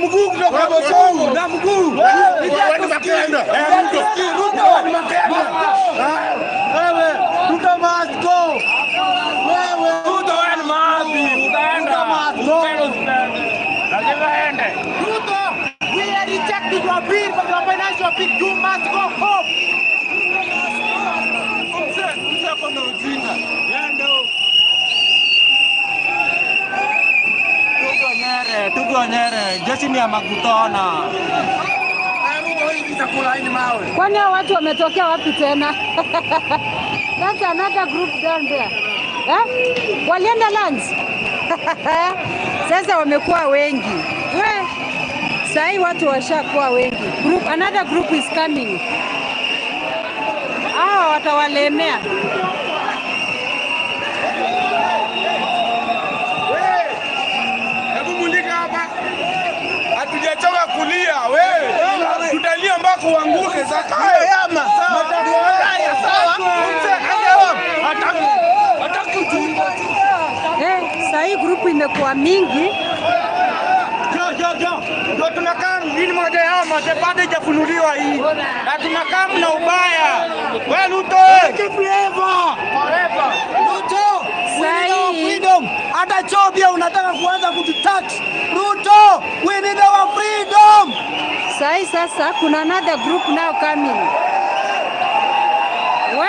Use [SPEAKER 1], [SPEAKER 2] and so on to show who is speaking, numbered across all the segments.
[SPEAKER 1] mguu kutoka Bosongo. Na mguu. Wewe ni makenda. Ruto ni makenda. Wewe Ruto must go. Wewe Ruto ni mapi. Utaenda. Lazima aende. Ruto, we are rejecting your bill for your financial bill. You must go home. Tuko Nyere, jeshi ni ya Makutona.
[SPEAKER 2] Kwani hao watu wametokea wapi tena? That's another group down there. Eh? Walienda lunch. Sasa wamekuwa wengi. We, sahi watu washakuwa wengi. Group, another group is coming. Hawa watawalemea.
[SPEAKER 1] Hebu mulika hapa. Hatujachoka kulia wewe. Tutalia mpaka uanguke Zakayo. Sawa. Hataki ujinga.
[SPEAKER 2] Eh, sahi group imekuwa mingi.
[SPEAKER 1] Jo jo jo. Ndio tunakaa nini moja yao moja bado haijafunuliwa hii. Na tunakaa na ubaya. Wewe Ruto.
[SPEAKER 3] Forever.
[SPEAKER 1] Forever.
[SPEAKER 3] Ruto, we need our
[SPEAKER 2] Sahi.
[SPEAKER 3] freedom. Hata choo unataka kuanza kututax. Ruto, we need our freedom.
[SPEAKER 2] Sahi sasa kuna another group now coming. We?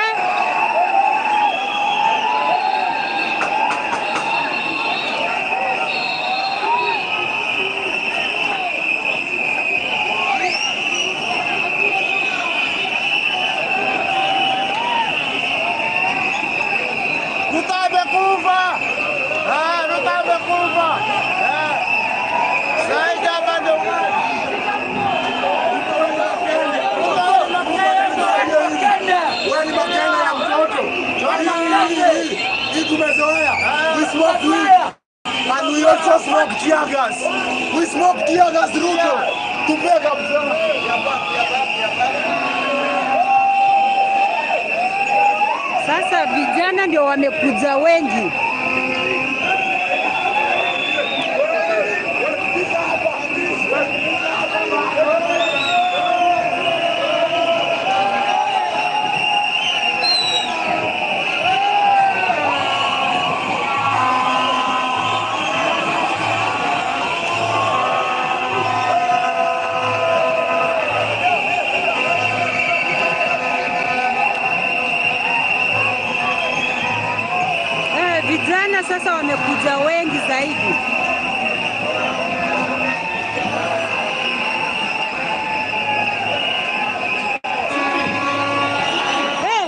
[SPEAKER 1] Ruto amekufa. Ah, Ruto amekufa. Eh. Sasa hapa ndio
[SPEAKER 4] Wewe ni makende ya mtoto. Hii tumezoea. We smoke weed. And we also smoke tear gas. We smoke tear gas, Ruto. Tupe kabisa.
[SPEAKER 2] Sasa vijana ndio wamekuja wengi. Eh, vijana sasa wamekuja wengi zaidi. Eh,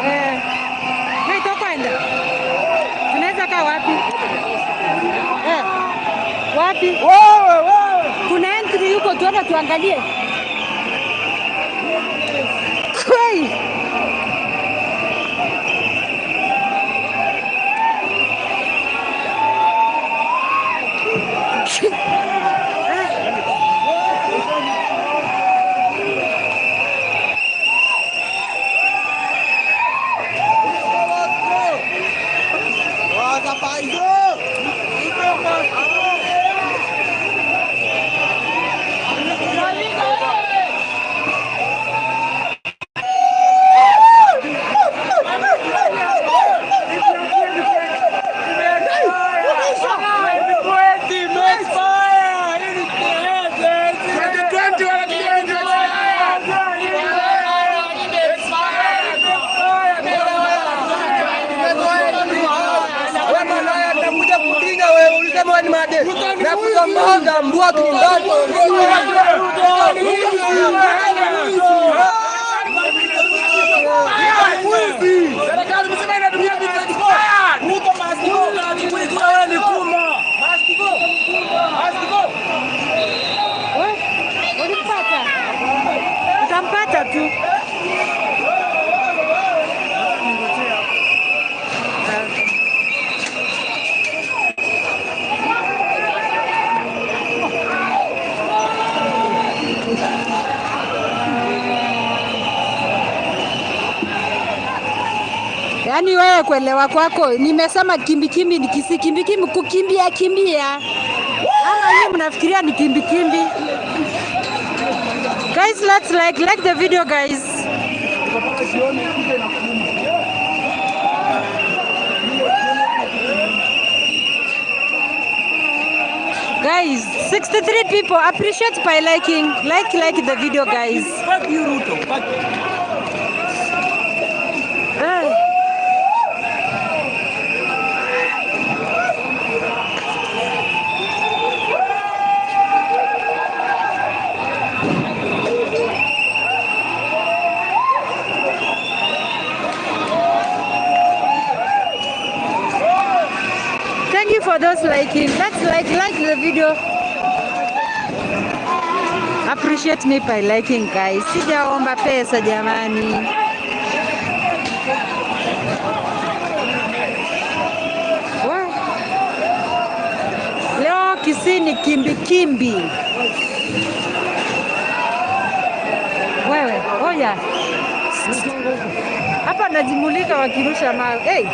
[SPEAKER 2] eh, hey, tokwenda. Tunaweza kaa wapi? Eh, wapi?
[SPEAKER 1] Wewe wewe.
[SPEAKER 2] Kuna entry yuko, tuende tuangalie. Kwei.
[SPEAKER 3] Wewe malaya nakuja kupiga wewe, ulisema wewe ni made. Na kusambaza mbwa kinyumbani.
[SPEAKER 1] Serikali mzima inatumia vitu. Ruto must go. Wewe ni kuma. Must go. Must go.
[SPEAKER 2] We, ulimpata? Utampata tu. Yaani wewe kuelewa kwako, nimesema kimbikimbi ni Kisii, kimbikimbi kukimbia kimbia. Ama nyinyi mnafikiria ni kimbikimbi? Guys, let's like the video guys. Guys, 63 people, appreciate by liking. Like the video guys.
[SPEAKER 1] Fuck you, Ruto. Fuck you.
[SPEAKER 2] Eh. Thank you for those liking. Let's like the video. Appreciate me by liking guys. Sijaomba pesa jamani. Leo Kisii ni kimbi kimbi. Wewe, oya. Hapa najimulika wakirusha mawe. Hey.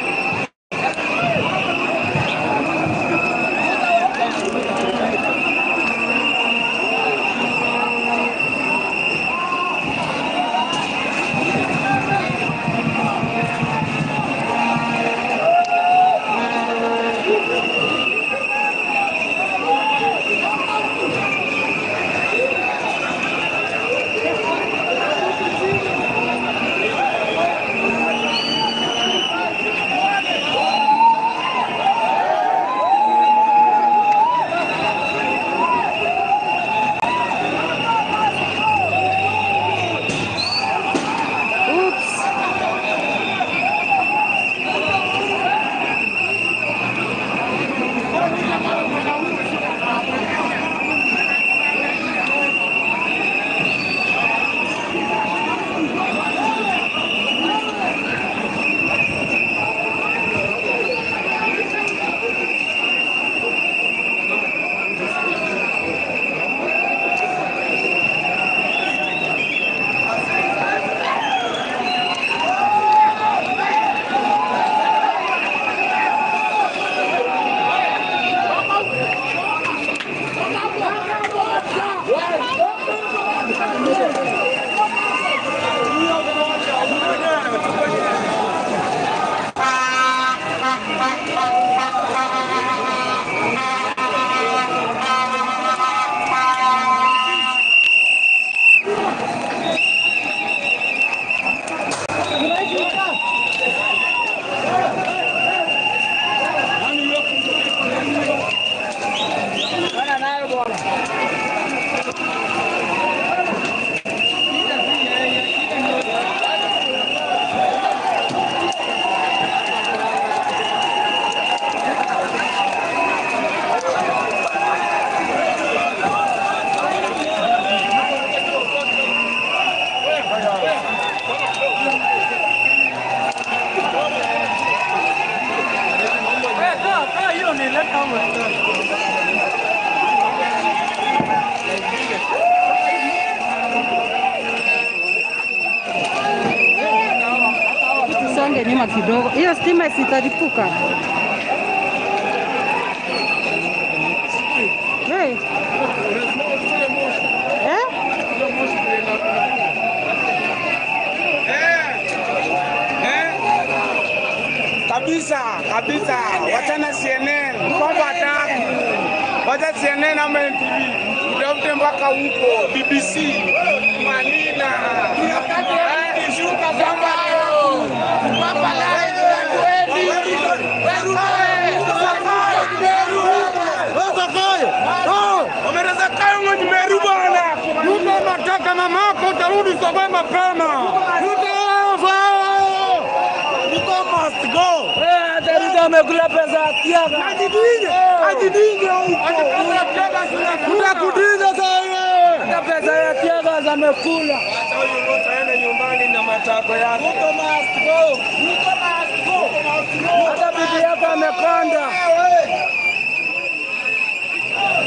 [SPEAKER 2] Tusonge nyuma kidogo, hiyo stima isitaripuka. Hey. Eh?
[SPEAKER 1] Kabisa, kabisa. Wachana CNN, kwamba hataki. Wacha CNN ama NTV. Utafute mpaka huko BBC, Manila.
[SPEAKER 4] Mamako utarudi sokoni mapema. Ruto must go.
[SPEAKER 3] Hata amekula pesa ya Tiaga.
[SPEAKER 4] Ajidinge huko. Tutakudinga sasa wewe.
[SPEAKER 3] Hata pesa ya Tiaga amekula.
[SPEAKER 1] Acha huyu Ruto aende nyumbani na matako yake.
[SPEAKER 3] Ruto must go. Ruto must go. Hata bibi yako amekonda.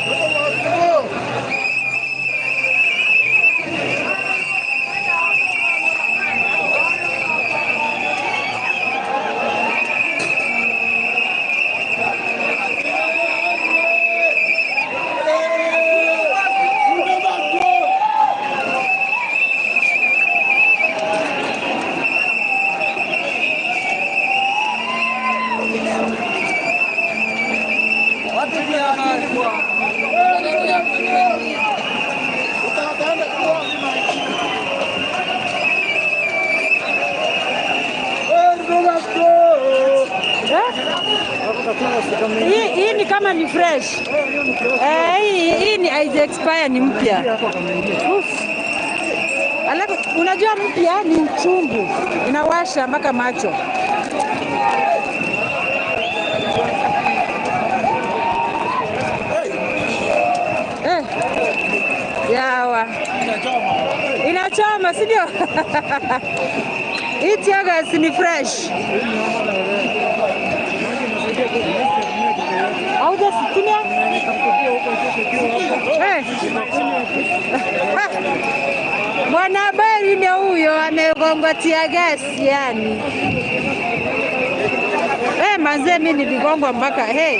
[SPEAKER 4] Ruto must go.
[SPEAKER 2] Eh? Hii ni kama ni fresh. Eh, hii ni haija expire, ni mpya. Uf. Alafu unajua mpya ni uchungu, inawasha mpaka macho. Eh. Yawa. Inachoma, si ndio? Hii tear gas ni fresh. Haujasikia? Eh. Mwanahabari ndio huyo amegongwa tear gas yani. Eh, manze mimi niligongwa mpaka hey.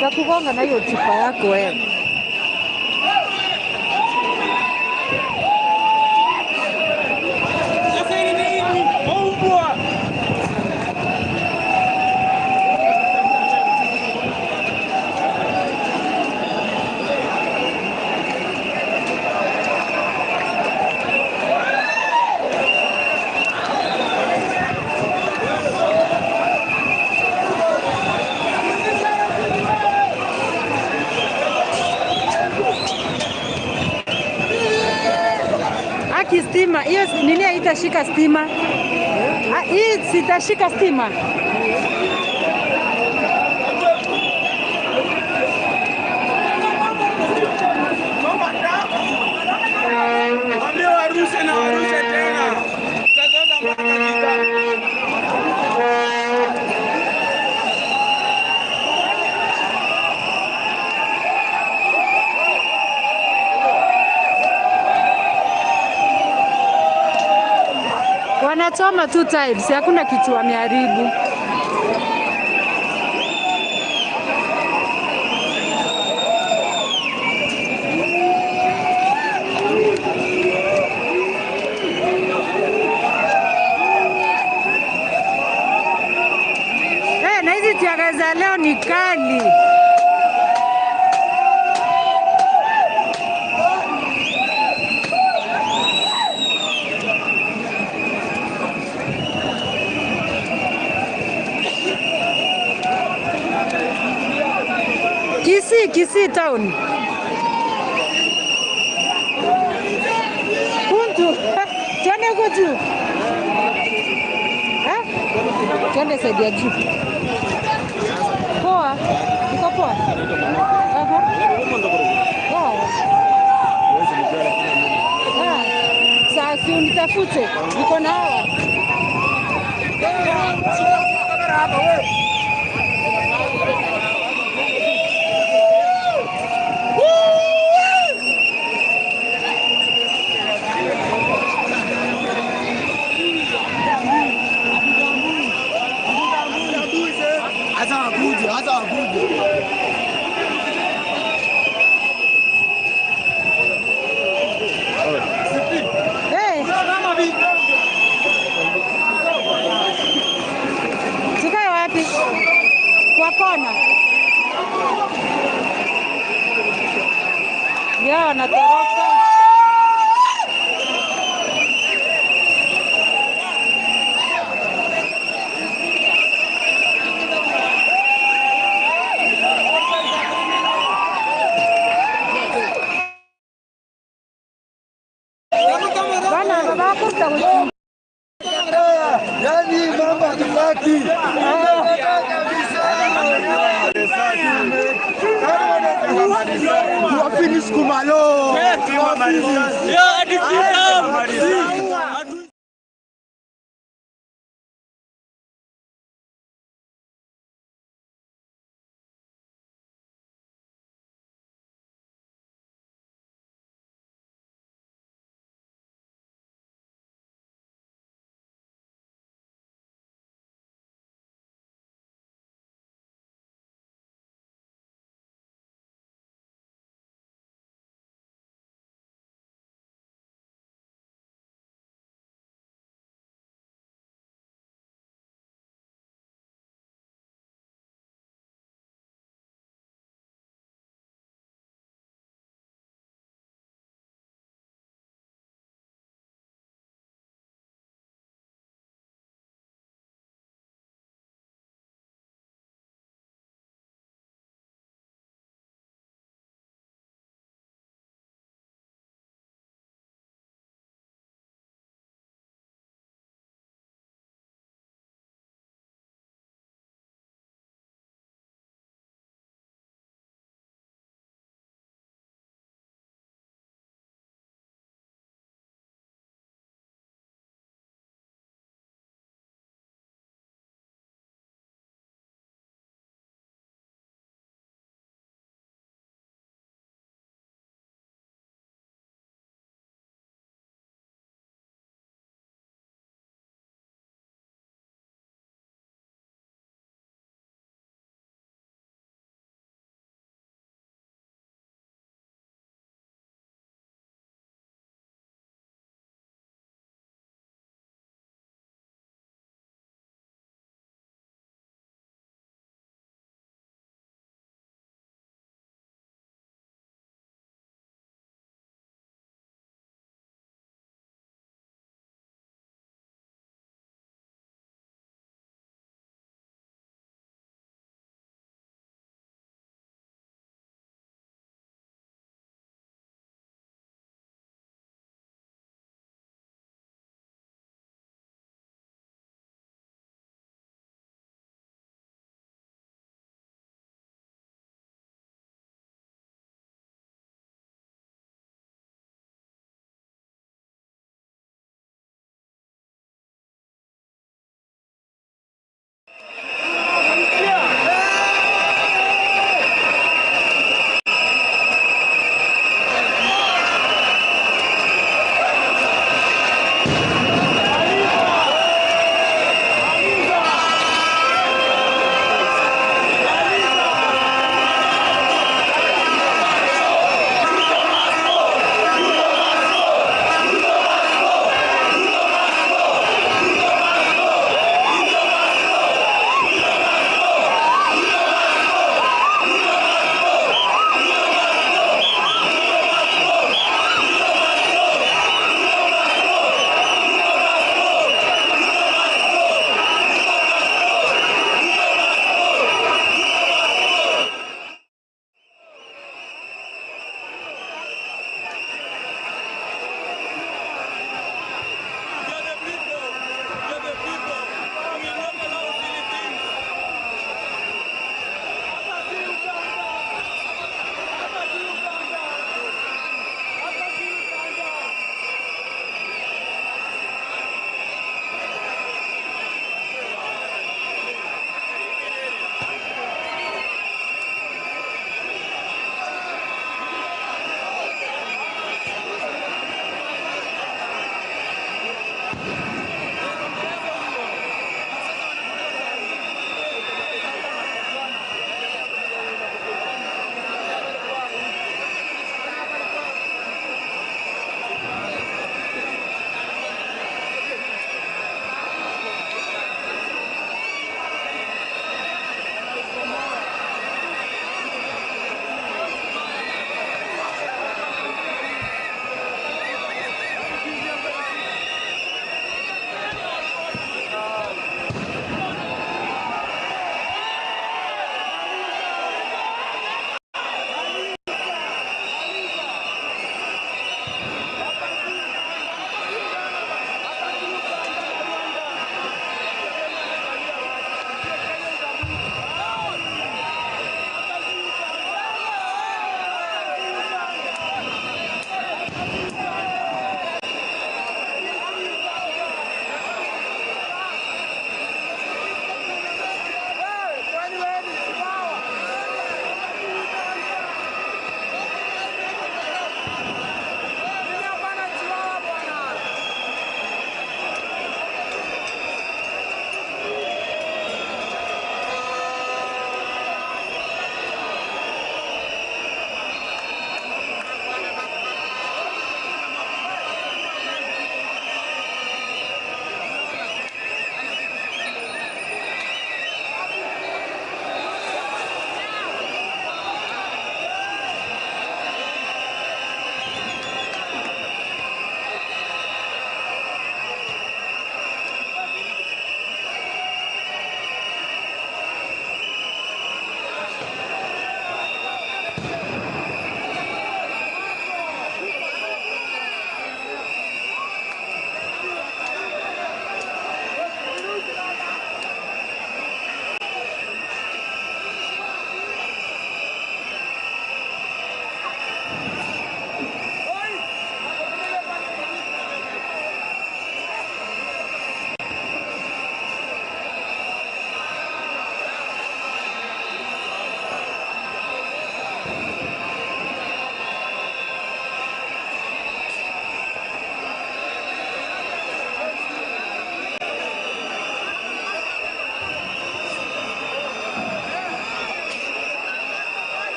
[SPEAKER 2] Takugonga na hiyo chupa yako wewe. Aki stima hiyo nini haitashika stima? Hii sitashika stima.
[SPEAKER 1] Waambie warushe na warushe tena. Tutazoza mpaka kita.
[SPEAKER 2] Wanachoma tu tiles, hakuna kitu wameharibu. Eh, na hizi tiaga za leo ni kali. Kisii, Kisii town. Kuntu. Tuende huko juu. Eh? Tuende side ya juu. Poa. Iko poa? Aha. Poa. Ah. Sasa unitafute. Niko na hawa.
[SPEAKER 4] Hata wakuje, hata wakuje.
[SPEAKER 2] Hey. Tukae wapi? Kwa kona. Ya wanatoroka. Bana babako tutakuchunga.
[SPEAKER 4] Yaani mambo hatutaki. Tuwafinish kumalo. Tuwafinish.
[SPEAKER 1] Yo, hadi freedom.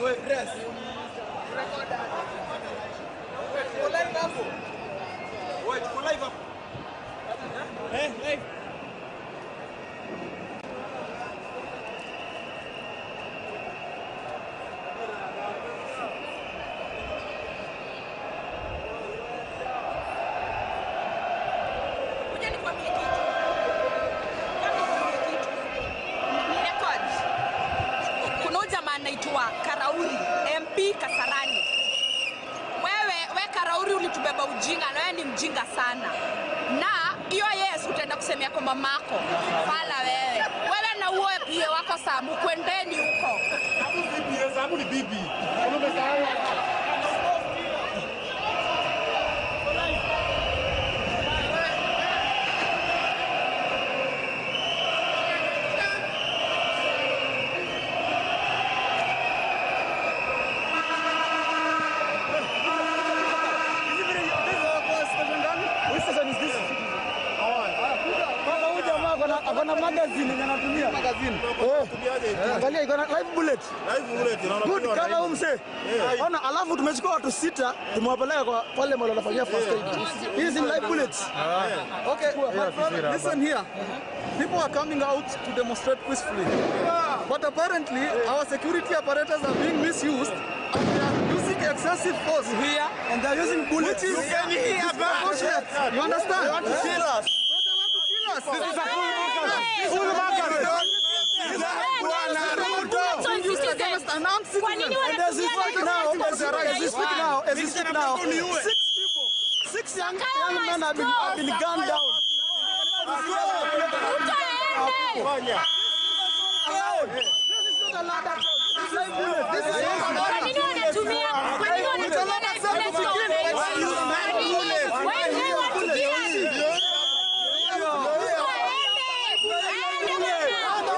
[SPEAKER 3] Wewe press. Tuko live hapo. Wewe tuko live hapo. Eh, live.
[SPEAKER 5] Kuja nikwambie kitu. Kama nikwambie kitu. Ni record. Kuna huyu jamaa anaitwa Karauri, MP Kasarani. Wewe, we Karauri ulitubeba ujinga na wewe ni mjinga sana. Na hiyo yes utaenda kusemea kwa mamako. Fala wewe. Wewe na uo pia wako Samu, kwendeni huko.
[SPEAKER 4] Samu ni bibi.
[SPEAKER 1] Akona magazine yenye anatumia. Magazine. Eh. Angalia iko na live bullet.
[SPEAKER 4] Live bullet.
[SPEAKER 1] Good kama huyu mzee. Ona alafu tumechukua watu 6 tumewapeleka kwa pale mahali wanafanyia first aid. Hizi ni live bullets.
[SPEAKER 6] Okay, my brother, listen here. People are coming out to demonstrate peacefully. But apparently, our security apparatus are being misused and they are using excessive force
[SPEAKER 1] here and they are using bullets.
[SPEAKER 6] Which is disproportionate. You understand?
[SPEAKER 1] They want to kill us.
[SPEAKER 6] They want to kill us.
[SPEAKER 1] This is a full mockery. Full mockery.
[SPEAKER 6] Used against unarmed
[SPEAKER 5] Kwa nini
[SPEAKER 6] citizens.
[SPEAKER 1] And as we
[SPEAKER 5] wanatumia
[SPEAKER 1] speak now, as we speak now, 6 people, 6 young men have been gunned down.
[SPEAKER 5] Ruto aende.
[SPEAKER 1] This is not a ladder. This is live bullet. This is
[SPEAKER 5] Kwa nini wanatumia kwa nini wanatumia live bullets kwa wananchi? Why do they want to kill us? Ruto aende. Aende bwana.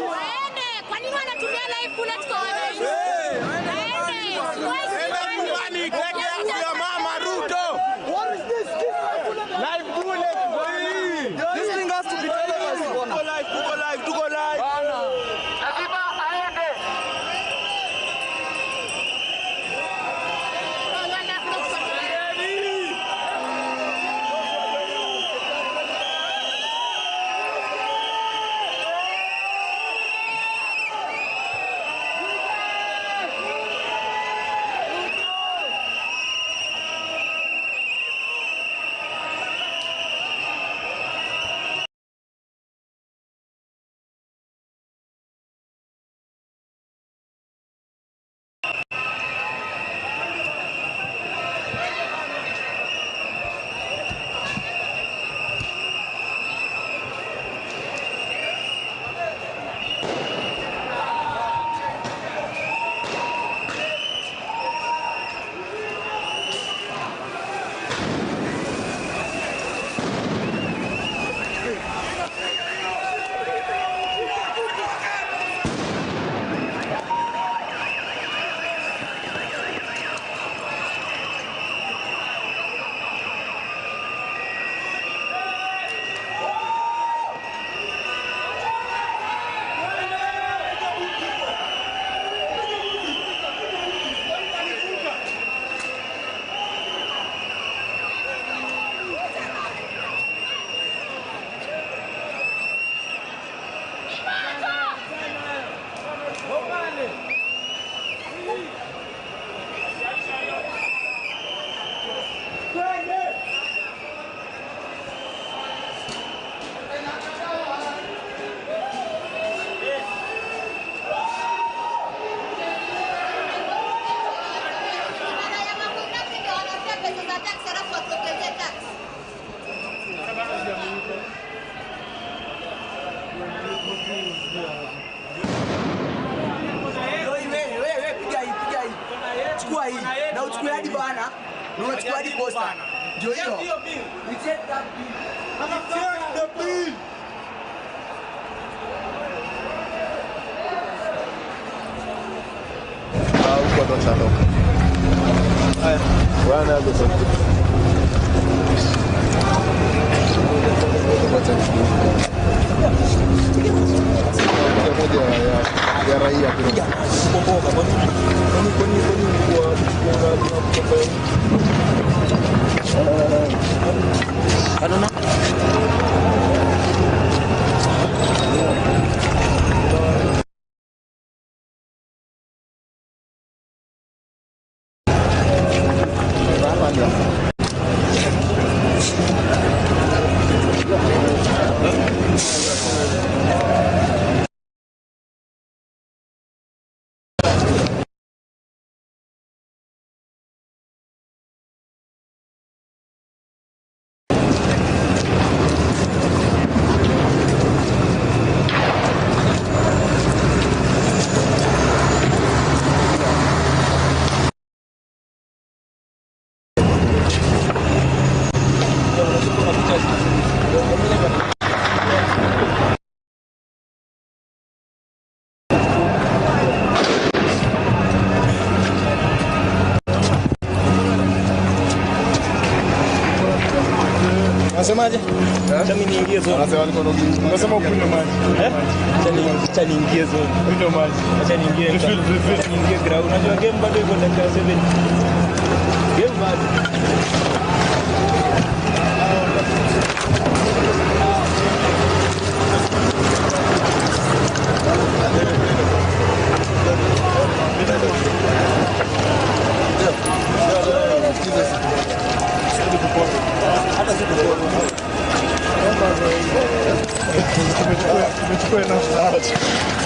[SPEAKER 5] Waende. Kwa nini wanatumia live bullets kwa wananchi? Waende.
[SPEAKER 4] Nyumbani teke yako ya mama Ruto.
[SPEAKER 1] What is this? This live bullet. Live bullet.
[SPEAKER 6] This thing has to be televised.
[SPEAKER 4] Tuko live, tuko live, tuko live.
[SPEAKER 3] Wewe piga hii, piga hii. Chukua hii na uchukue hadi bana. Na unachukua hadi posta. Ndio hiyo. We take that bill.
[SPEAKER 4] Take the bill. Moja ya raia kidogo.
[SPEAKER 3] Ano na?
[SPEAKER 1] Unasemaje? Acha mimi niingie zone.
[SPEAKER 4] Anasema alikuwa
[SPEAKER 1] Unasema ukunywe maji. Eh? Acha niingie zone. Kunywa maji. Acha niingie. Refill, refill. Niingie ground. Unajua game bado iko dakika 7. Game bado.
[SPEAKER 4] Tumechukua enough.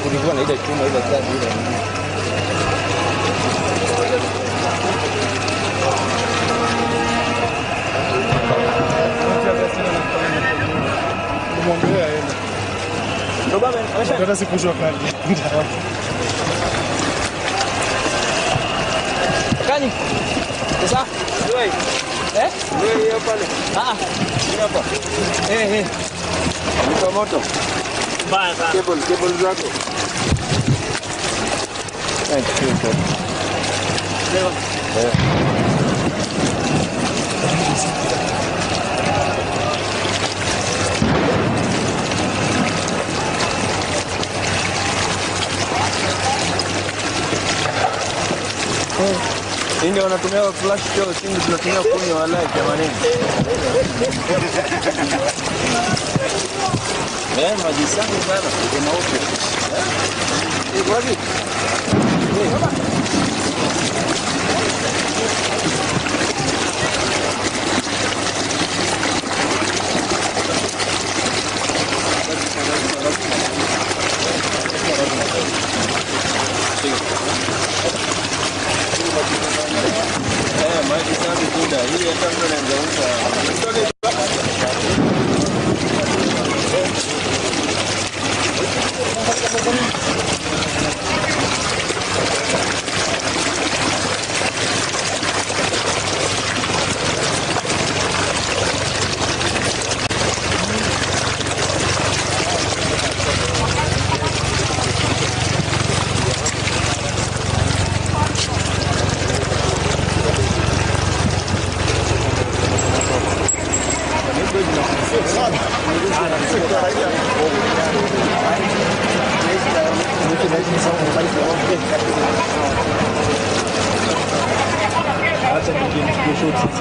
[SPEAKER 3] Kulikuwa na ile chuma ile kazi ile.
[SPEAKER 4] Kumwongelea yeye. Hata sikujua kali.
[SPEAKER 3] Kani? Sasa? Wewe. Eh? Wewe hiyo pale. Ah ah. Hapa. Eh eh.
[SPEAKER 1] Ni moto.
[SPEAKER 7] Mbaya sana.
[SPEAKER 1] Cable zako. Thank you. Sir. Hii ndio wanatumia flash show, simu tunatumia kunywa walai jamani. Eh, maji safi sana, ni maupe. Eh, wapi? Eh, maji safi kuda. Hii hata mtu anaweza uza. Thank you.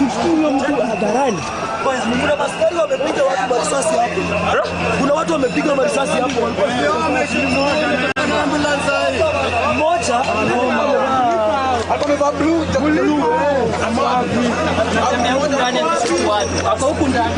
[SPEAKER 1] Tuchukue huyo mtu hadharani.
[SPEAKER 3] Kuna maskari wamepiga watu marisasi hapo. Kuna watu wamepigwa marisasi hapo. Mmoja
[SPEAKER 4] Amevaa blue, blue.
[SPEAKER 1] Ako huku ndani.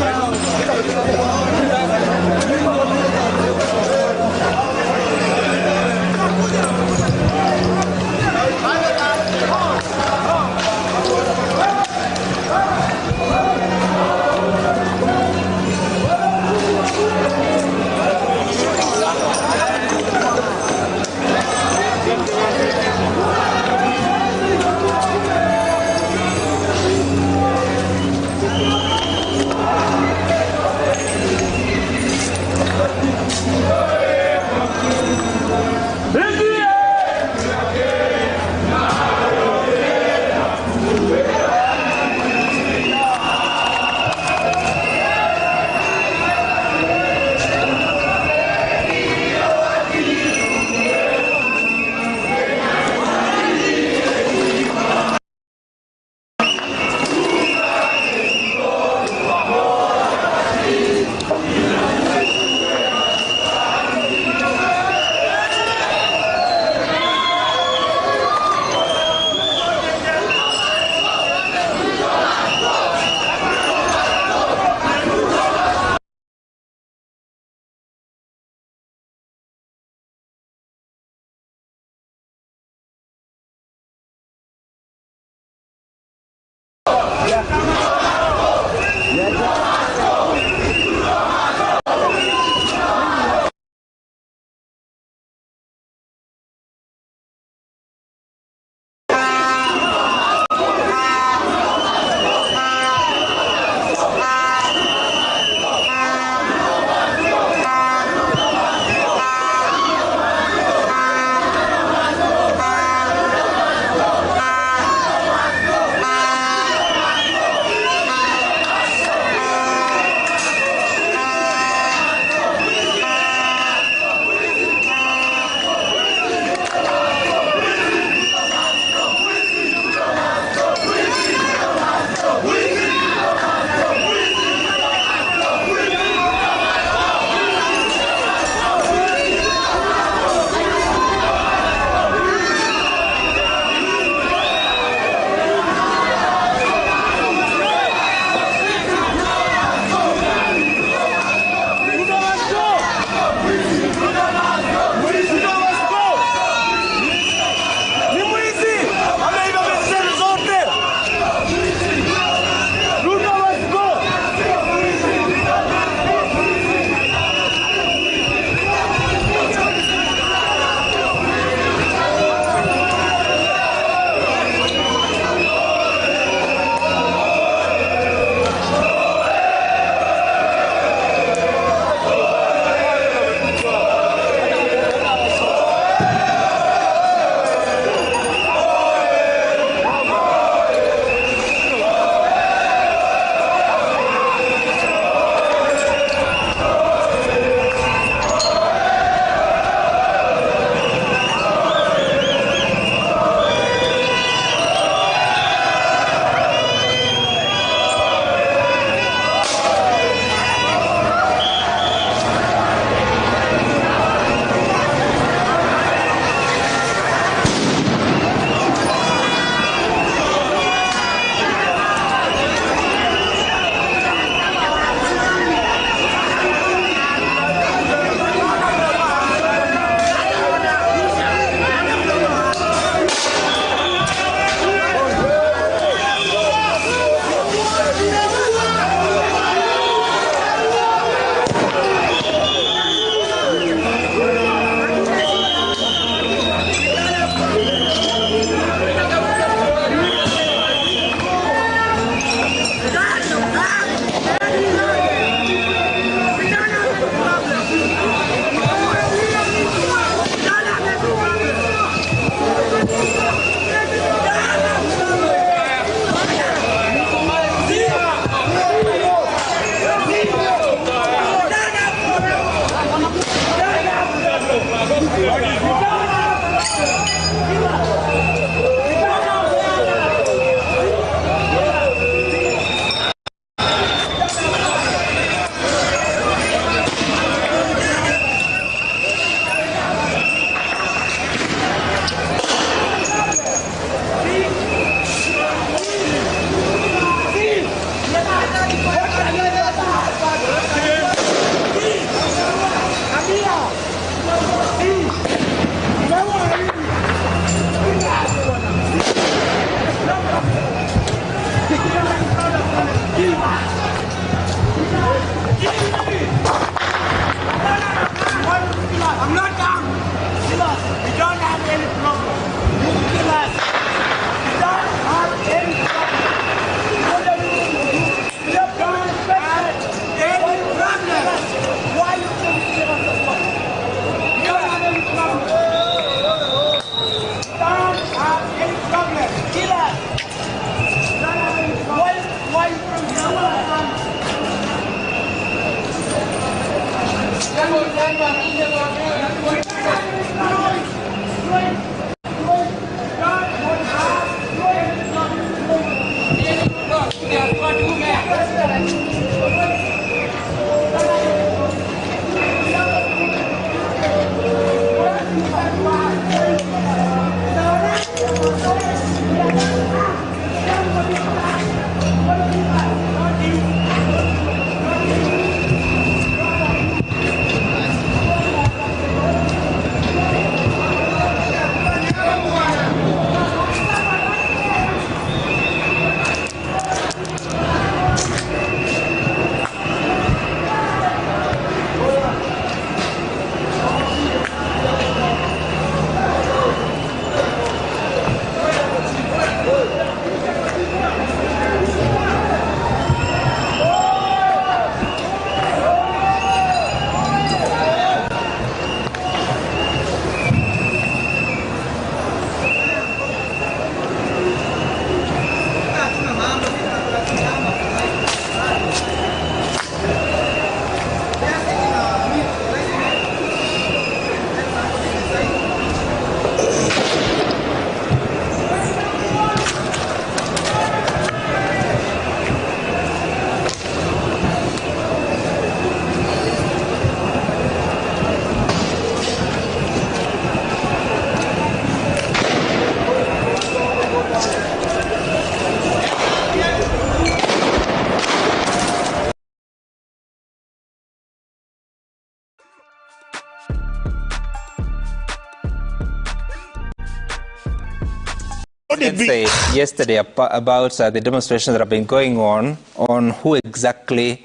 [SPEAKER 7] Say yesterday about the demonstrations that have been going on who exactly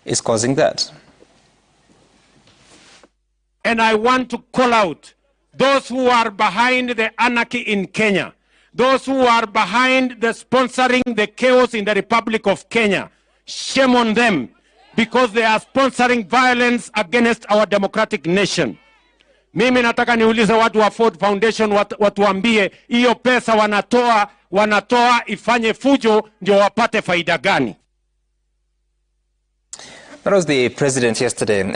[SPEAKER 7] is causing that.
[SPEAKER 8] And I want to call out those who are behind the anarchy in Kenya, those who are behind the sponsoring the chaos in the Republic of Kenya. Shame on them, because they are sponsoring violence against our democratic nation. Mimi nataka niulize watu wa Ford Foundation watuambie hiyo pesa wanatoa ifanye fujo ndio wapate faida gani?
[SPEAKER 7] That was the president yesterday.